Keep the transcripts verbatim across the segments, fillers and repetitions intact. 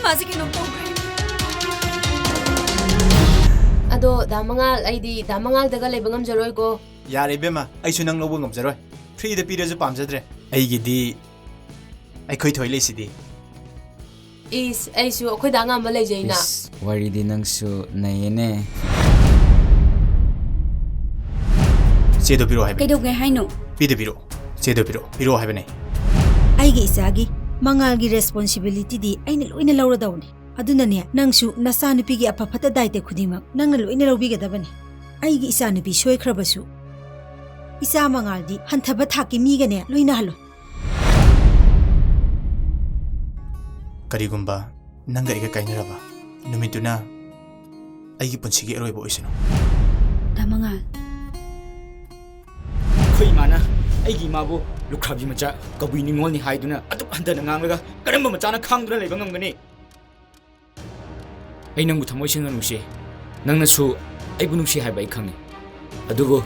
ꯃꯥꯁꯦ ꯀꯩꯅꯣꯝ ꯇꯧꯈ꯭ꯔꯦ꯫ ꯑꯗꯣ ꯗꯥ ꯃꯉꯥꯜ, ꯑꯩꯗꯤ ꯗꯥ ꯃꯉꯥꯜꯗꯒ ꯂꯩꯕ ꯉꯝꯖꯔꯣꯏꯀꯣ꯫ ꯌꯥꯔꯦ ꯏꯕꯦꯝꯃ, ꯑꯩꯁꯨ ꯅꯪ ꯂꯧꯕ ꯉꯝꯖꯔꯣꯏ꯫ ꯐ꯭ꯔꯤꯗ ꯄꯤꯔꯁꯨ ꯄꯥꯝꯖꯗ꯭ꯔꯦ꯫ ꯑꯩꯒꯤꯗꯤ ꯑꯩꯈꯣꯏ ꯊꯣꯏ ꯂꯩꯁꯤꯗꯤ꯫ ꯏꯁ, ꯑꯩꯁꯨ ꯑꯩꯈꯣꯏ ꯗꯥ ꯉꯝꯕ ꯂꯩꯖꯩꯅ꯫ ꯏꯁ, ꯋꯥꯔꯤꯗꯤ ꯅꯪꯁꯨ ꯅꯩꯌꯦꯅꯦ꯫ ꯆꯦꯗꯣ ꯄꯤꯔꯛꯑꯣ ꯍꯥꯏꯕꯅꯦ꯫ ꯀꯩꯗꯧꯒꯦ ꯍꯥꯏꯅꯣ? ꯄꯤꯗ ꯄꯤꯔꯛꯑꯣ꯫ ꯆꯦꯗꯣ ꯄꯤꯔꯛꯑꯣ꯫ ꯄꯤꯔꯛꯑꯣ ꯍꯥꯏꯕꯅꯦ꯫ ꯑꯩꯒꯤ ꯏꯆꯥꯒꯤ ꯃꯉꯥꯜꯒꯤ ꯔꯦꯁꯄꯣꯟꯁꯤꯕꯤꯂꯤꯇꯤꯗꯤ ꯑꯩꯅ ꯂꯣꯏꯅ ꯂꯧꯔꯗꯧꯅꯤ꯫ ꯑꯗꯨꯅꯅꯦ, ꯅꯪꯁꯨ ꯅꯆꯥꯅꯨꯄꯤꯒꯤ ꯑꯐ ꯐꯠꯇ ꯗꯥꯏꯇ ꯈꯨꯗꯤꯡꯃꯛ ꯅꯪꯅ ꯂꯣꯏꯅ ꯂꯧꯕꯤꯒꯗꯕꯅꯤ꯫ ꯑꯩꯒꯤ ꯏꯆꯥꯅꯨꯄꯤ ꯁꯣꯏꯈ꯭ꯔꯕꯁꯨ, ꯏꯆꯥ ꯃꯉꯥꯜꯗꯤ ꯍꯟꯊꯕ ꯊꯥꯛꯀꯤ ꯃꯤꯒꯅꯦ ꯂꯣꯏꯅꯍꯜꯂꯨ꯫ ꯀꯔꯤꯒꯨꯝꯕ ꯅꯪꯒ ꯑꯩꯒ ꯀꯥꯏꯅꯔꯕ ꯅꯨꯃꯤꯠꯇꯨꯅ ꯑꯩꯒꯤ ꯄꯨꯟꯁꯤꯒꯤ ꯑꯔꯣꯏꯕ ꯑꯣꯏꯁꯅꯨ꯫ ꯗꯥ ꯃꯉꯥꯜ꯫ ꯑꯩꯈꯣꯏ ꯏꯃꯥꯅ ꯑꯩꯒꯤ ꯏꯃꯥꯕꯨ ꯂꯨꯈ꯭ꯔꯥꯕꯤ ꯃꯆꯥ, ꯀꯕꯨꯏ ꯅꯤꯉꯣꯜꯅꯤ ꯍꯥꯏꯗꯨꯅ ꯑꯗꯨꯛ ꯍꯟꯊꯅ ꯉꯥꯡꯂꯒ ꯀꯔꯝꯕ ꯃꯆꯥꯅ ꯈꯥꯡꯗꯨꯅ ꯂꯩꯕ ꯉꯝꯒꯅꯤ? ꯑꯩ ꯅꯪꯕꯨ ꯊꯃꯣꯏ ꯁꯦꯡꯅ ꯅꯨꯡꯁꯤ꯫ ꯅꯪꯅꯁꯨ ꯑꯩꯕꯨ ꯅꯨꯡꯁꯤ ꯍꯥꯏꯕ ꯑꯩ ꯈꯪꯏ꯫ ꯑꯗꯨꯕꯨ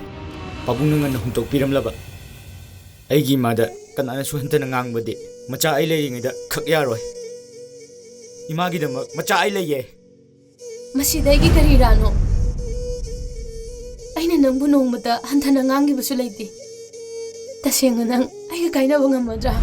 ꯄꯥꯕꯨꯡꯅ ꯉꯟꯅ ꯍꯨꯟꯗꯣꯛꯄꯤꯔꯝꯂꯕ ꯑꯩꯒꯤ ꯏꯃꯥꯗ ꯀꯅꯥꯅꯁꯨ ꯍꯟꯊꯅ ꯉꯥꯡꯕꯗꯤ ꯃꯆꯥ ꯑꯩ ꯂꯩꯔꯤꯉꯩꯗ ꯈꯛ ꯌꯥꯔꯣꯏ꯫ ꯏꯃꯥꯒꯤꯗꯃꯛ ꯃꯆꯥ ꯑꯩ ꯂꯩꯌꯦ꯫ ꯃꯁꯤꯗ ꯑꯩꯒꯤ ꯀꯔꯤ ꯏꯔꯥꯟꯅꯣ? ꯑꯩꯅ ꯅꯪꯕꯨ ꯅꯣꯡꯃꯇ ꯍꯟꯊꯅ ꯉꯥꯡꯈꯤꯕꯁꯨ ꯂꯩꯇꯦ꯫ ꯇꯁꯦꯡꯅ ꯅꯪ ꯑꯩꯒ ꯀꯥꯏꯅꯕ ꯉꯝꯃꯗ꯭ꯔꯥ?